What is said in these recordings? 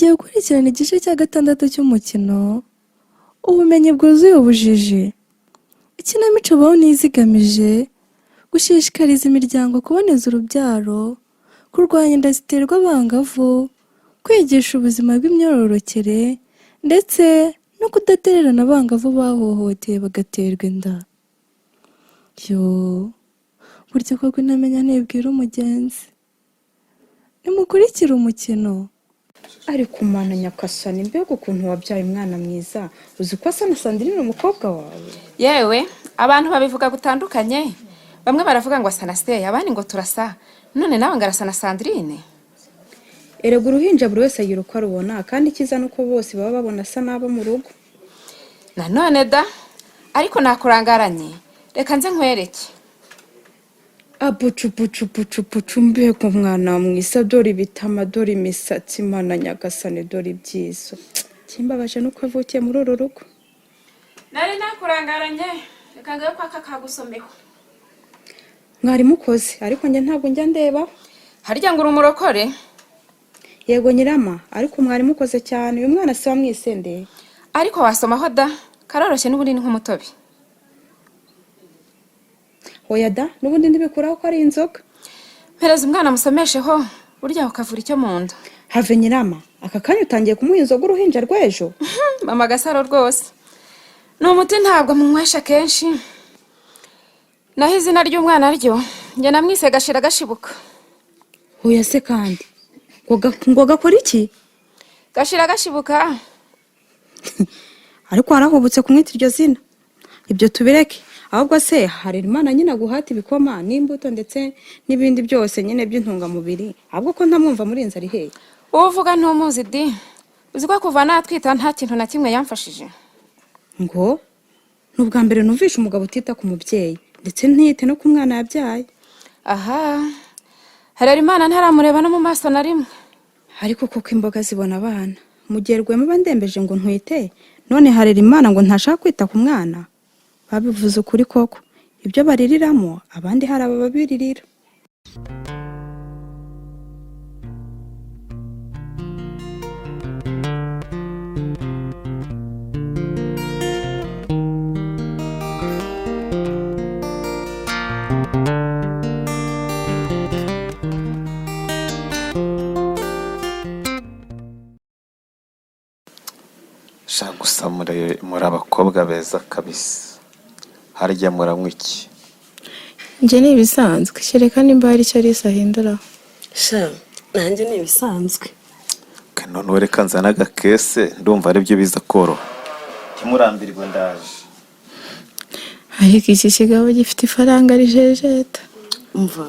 Tugiye gukurikirana igice cya gatandatu cy'umukino Ubumenyi bwuzuye ubujiji. Ikinamico Baho Ntizigamije gushishikariza imiryango kuboneza urubyaro, kurwanya inda ziterwa abangavu, kwigisha ubuzima bw'imyororokere ndetse no kudatererana abangavu bahohoteye bagaterwa inda. Yoo, burya koko intamenya ntibwira umugenzi. Nimukurikire umukino. Ariko Mana nyakasani, mbega ukuntu wabyaye umwana mwiza! Uzi ko asa na Sandrine umukobwa wawe? Yewe, abantu babivuga gutandukanye. Bamwe baravuga ngo asa na Seya, abandi ngo turasa, none nawe ngo arasa na Sandrine. Erega uruhinja buri wese agira uko arubona, kandi icyiza ni uko bose baba babona asa n'abo mu rugo. Nanone da, ariko nakurangaranye, reka nze nkwereke. Abucu bucu bucu bucu, mbega umwana mwiza! Dore ibitama, dore imisatsi! Mana nyagasani, dore ibyiza! Ikimbabaje ni uko avukiye muri uru rugo. Nari nakurangaranye, reka ngayo kwaka kagusomeho. Mwari mukoze, ariko njye ntabwo njya ndebaho. Harya ngo uri umurokore? Yego nyirama, ariko mwari mukoze cyane. Uyu mwana si wamwisendeye? Ariko wasomaho da, karoroshye n'ubundi ni nk'umutobe. Hoya da, n'ubundi ntibikuraho ko ari inzoga. Mpereza umwana musomesheho, burya ukavura icyo mu nda. Have nyirama, aka kanya utangiye kumuha inzoga uruhinja rw'ejo? Mama Gasaro rwose ni umuti, ntabwo munywesha kenshi. Naho izina ry'umwana ryo njye namwise Gashira Gashibuka. Hoya se kandi, ngo gakora iki? Gashira Gashibuka. Ariko warahubutse kumwita iryo zina. Ibyo tubireke. Ahubwo se hari Imana nyine aguhata ibikoma n'imbuto ndetse n'ibindi byose nyine by'intungamubiri? Ahubwo ko ntamwumva muri inzu, ari hehe? Uwo uvuga ntumuzi di. Uzi ko kuva natwita nta kintu na kimwe yamfashije? Ngo ni ubwa mbere numvishe umugabo utita ku mubyeyi, ndetse ntiyite no ku mwana yabyaye. Aha Harerimana ntaramureba no mu maso na rimwe. Ariko koko imboga zibona abana. Mu gihe Rwema bandembeje ngo ntwite, none Harerimana ngo ntashaka kwita ku mwana. Babivuze ukuri koko, ibyo baririramo abandi hari ababiririra. Sha, gusa muri abakobwa beza kabisa. Harya muranywa iki? Njye ni ibisanzwe, kereka nimba hari icyo Alice ahinduraho. Sha, nanjye ni ibisanzwe. Noneho reka nzane agakese, ndumva aribyo biza koroha. Ntimurambirwe, ndaje. Ariko iki kigabo gifite ifaranga rijejeta. Umva,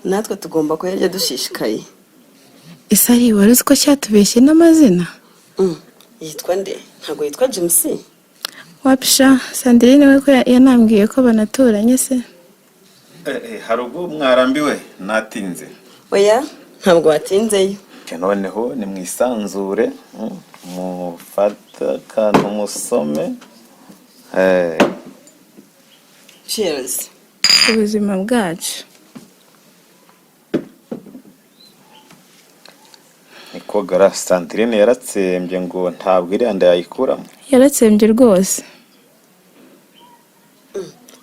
natwe tugomba kuyarya dushishikaye. Ese ari wari uzi ko cyatubeshye n'amazina? Yitwa nde? Ntabwo yitwa James? Wapi sha. Sandrine we ko yanambwiye ko banaturanye se? Hari ubwo mwarambiwe natinze? Oya, ntabwo watinzeyo. Noneho nimwisanzure, mufate akantu musome. Cheers. Ubuzima bwacu. Niko gara, Sandrine yaratsembye ngo ntabwo iriya nda yayikuramo. Yaratsembye rwose.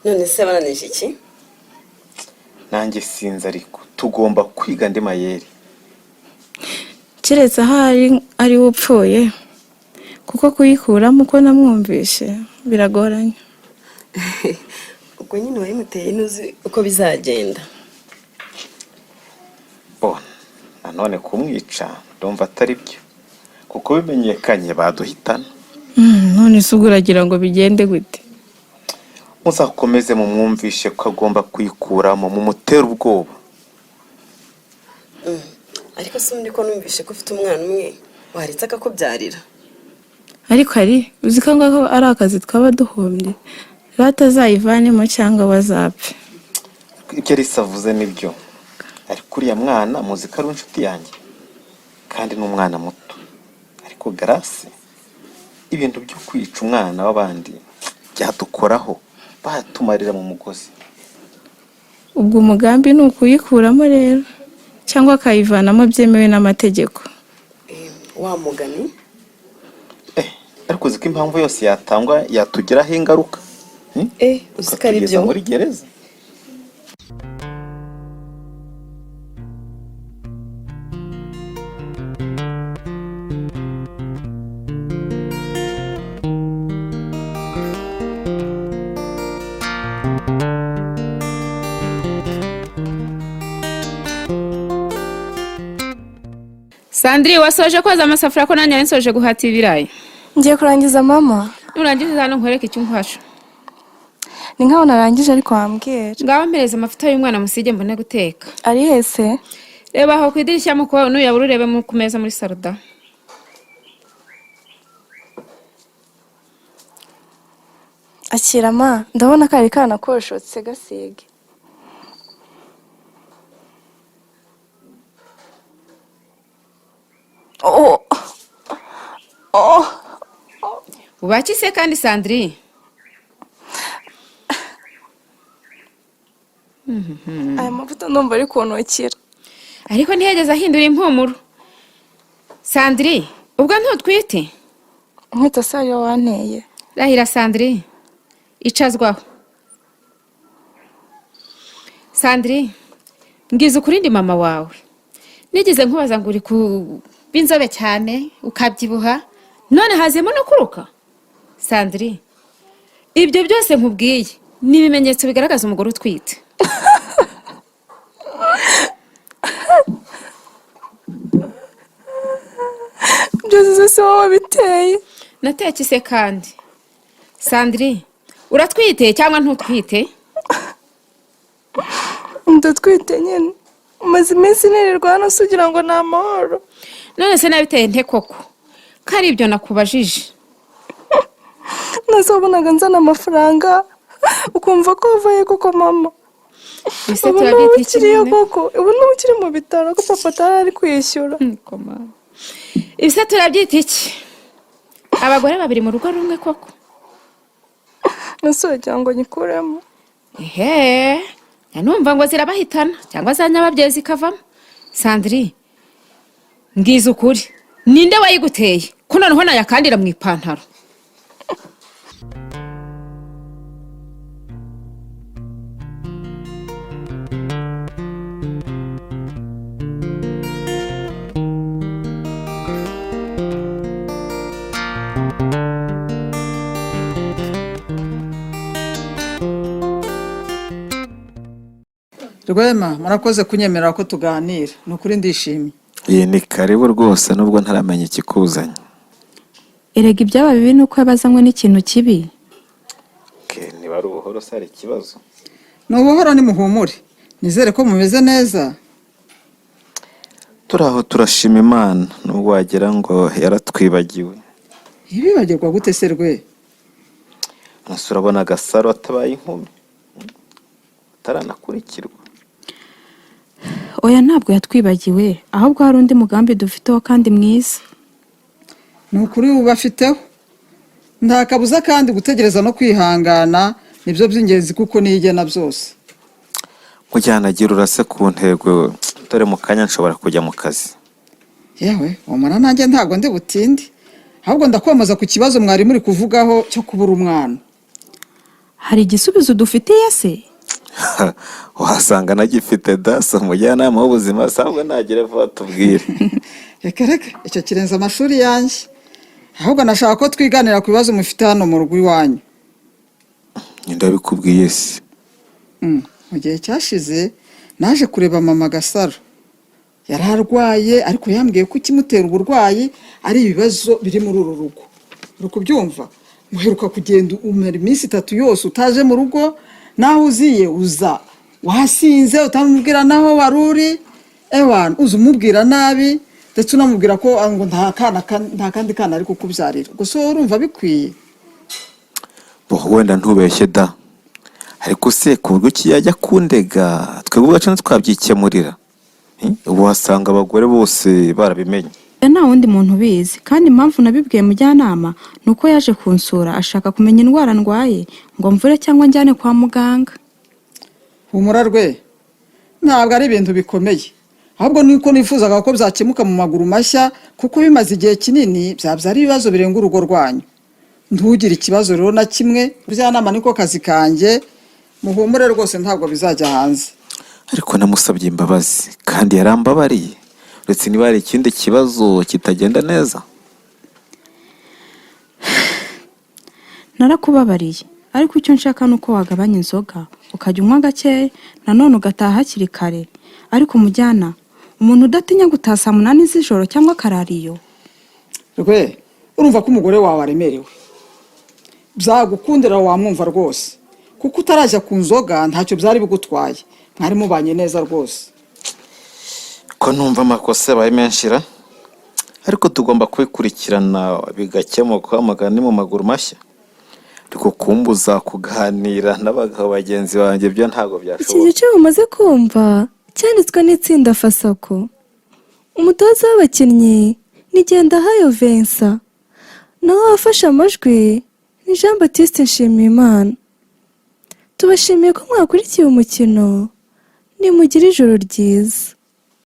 None se bananije iki? Nanjye sinzi, ariko tugomba kwiga andi mayeri. Keretse ahari ari we upfuye, kuko kuyikuramo uko namwumvishe biragoranye. Ubwo nyine wayimuteye ntuzi uko bizagenda. Bon, nanone kumwica ndumva atari byo, kuko bimenyekanye baduhitana. None se ubwo uragira ngo bigende gute? Muzakomeze mumwumvishe ko agomba kuyikuramo, mumutere ubwoba. Ariko se ubundi ko numvishe ko ufite umwana umwe, waretse akakubyarira? Ariko ari uzi ko ngaho ari akazi twaba duhombye, batazayivanemo cyangwa bazapfe. Ibyo Alice avuze nibyo, ariko uriya mwana muzi ko ari inshuti yanjye, kandi ni umwana muto. Ariko Grace, ibintu byo kwica umwana w'abandi byadukoraho, batumarira mu mugozi. Ubwo umugambi ni ukuyikuramo rero, cyangwa akayivanamo byemewe n'amategeko. Wa mugani. Ariko uzi ko impamvu yose yatangwa yatugiraho ingaruka? Hmm? Uzi ko ari Ukatugeza byo. muri gereza. Sandri, wasoje koza amasafuriya ko nanjye nsoje guhata ibirayi? Ngiye kurangiza, mama. Nurangiza hano nkwereke icyo nkwasha. Ni nkaho narangije, ariko wambwira. Ngaho mpereza amavuta y'umwana musige mbone guteka. Ari hese? Reba aho ku idirishya muko, nuyabura urebe ku meza muri saruda. Akira ma, ndabona kari kanakoshotse, gasige. Oh. Oh. Ubaki se kandi, Sandri? Aya mavuta ndumva ari kuntukira. Ariko ntiyageze ahindura impumuro. Sandri, ubwo ntutwite? Inkweto se ariyo wanteye? Rahira, Sandri, icazwaho. Sandri, mbwiza ukuri, ndi mama wawe, nigeze nkubaza ngo uri kuba inzobe cyane ukabyibuha, none hazemo no kuruka? Sandri, ibyo byose nkubwiye ni ibimenyetso bigaragaza umugore utwite. Byose se wowe wabiteye? Nateke se kandi? Sandri, uratwite cyangwa ntutwite? Ndatwite nyine. Umaze iminsi nirirwa hano se ugira ngo ni amahoro? None se nabiteye nte koko ko ari ibyo nakubajije? Nase wabonaga nzana amafaranga ukumva ko wavuye koko, mama? Ese Ubu turabyita n'ubu iki ukiriyo none? koko? Ubu n'ubu ukiri mu bitaro ko papa atari ari kwishyura? Ibise turabyita iki, abagore babiri mu rugo rumwe koko? Nase wagira ngo nyikuremo? Ehe, numva ngo zirabahitana cyangwa za nyababyeyi zikavamo. Sandri, mbwiza ukuri, ninde wayiguteye ko noneho nayakandira mu ipantaro? Rwema, murakoze kunyemerera ko tuganira, ni ukuri ndishimye. Iyi ni karibu rwose, nubwo ntaramenya ikikuzanye. Erega ibyaba bibi ni uko yabazanywe n'ikintu kibi. Okay, niba ari ubuhoro se hari ikibazo? Ni ubuhoro, nimuhumure. Nizere ko mumeze neza. Turi aho, turashima Imana, nubwo wagira ngo yaratwibagiwe. Ibibagirwa gute se, Rwe? Nase urabona Agasaro atabaye inkumi, ataranakurikirwa? Oya, ntabwo yatwibagiwe, ahubwo hari undi mugambi dufiteho kandi mwiza. Ni ukuri ubafiteho nta kabuza, kandi gutegereza no kwihangana nibyo by'ingenzi kuko niyo igena byose. Mujyana agira urase ku ntego, dore mu kanya nshobora kujya mu kazi. Yewe umara, nanjye ntabwo ndi butinde, ahubwo ndakwamaza ku kibazo mwari muri kuvugaho cyo kubura umwana. Hari igisubizo dufitiye se? Wasanga nagifite daso, umujyanama w'ubuzima sabwo nagere vuba tubwire. Reka reka, icyo kirenze amashuri yanjye. Ahubwo nashaka ko twiganira ku bibazo mufite hano mu rugo iwanyu. Ndabikubwiye se? Mu gihe cyashize naje kureba mama Gasaro, yari arwaye, ariko yambwiye ko ikimutera uburwayi ari ibibazo biri muri uru rugo. Uri kubyumva? Muheruka kugenda umara iminsi 3 yose utaje mu rugo, naho uziye uza wasinze, utamubwira naho wari uri. Ewana, uza umubwira nabi, ndetse unamubwira ko ngo nta kana nta kandi kana ari kukubyarira. Gusa wowe urumva bikwiye? Bo wenda ntubeshye da, ariko se ku buryo ki yajya kundega? Twebwe ubwacu ntitwabyikemurira? Ubu wasanga abagore bose barabimenye. Nta wundi muntu ubizi, kandi impamvu nabibwiye mujyanama ni uko yaje kunsura ashaka kumenya indwara ndwaye ngo mvure cyangwa njyane kwa muganga. Humura Rwe, ntabwo ari ibintu bikomeye. Ahubwo ni uko nifuzaga ko byakemuka mu maguru mashya, kuko bimaze igihe kinini byabyara ibibazo birenga urugo rwanyu. Ntugire ikibazo rero na kimwe, ubujyanama niko kazi kanjye. Muhumure rwose, ntabwo bizajya hanze. Ariko namusabye imbabazi kandi yarambabariye, uretse niba hari ikindi kibazo kitagenda neza. Narakubabariye, ariko icyo nshaka ni uko wagabanya inzoga, ukajya unywa gakeya, nanone ugataha hakiri kare. Ariko mujyana umuntu udatinya gutaha saa 8 z'ijoro cyangwa akarara iyo. Rwe, urumva ko umugore wawe aremerewe, byagukundira wamwumva rwose, kuko utarajya ku nzoga ntacyo byari bigutwaye, mwari mubanye neza rwose. Ko numva amakosa yabaye menshi ra, ariko tugomba kubikurikirana bigakemuka amagana mu maguru mashya. Ariko kumbuza kuganira n'abagabo bagenzi banjye byo ntabwo Iki byashoboka. gice mumaze kumva cyanditswe n'itsinda Fasako. Umutoza w'abakinnyi ni Ngendahayo Vincent, naho uwafashe amajwi ni Jean Baptiste Nshimiyimana. Tubashimiye ko mwakurikiye umukino, nimugire ijoro ryiza.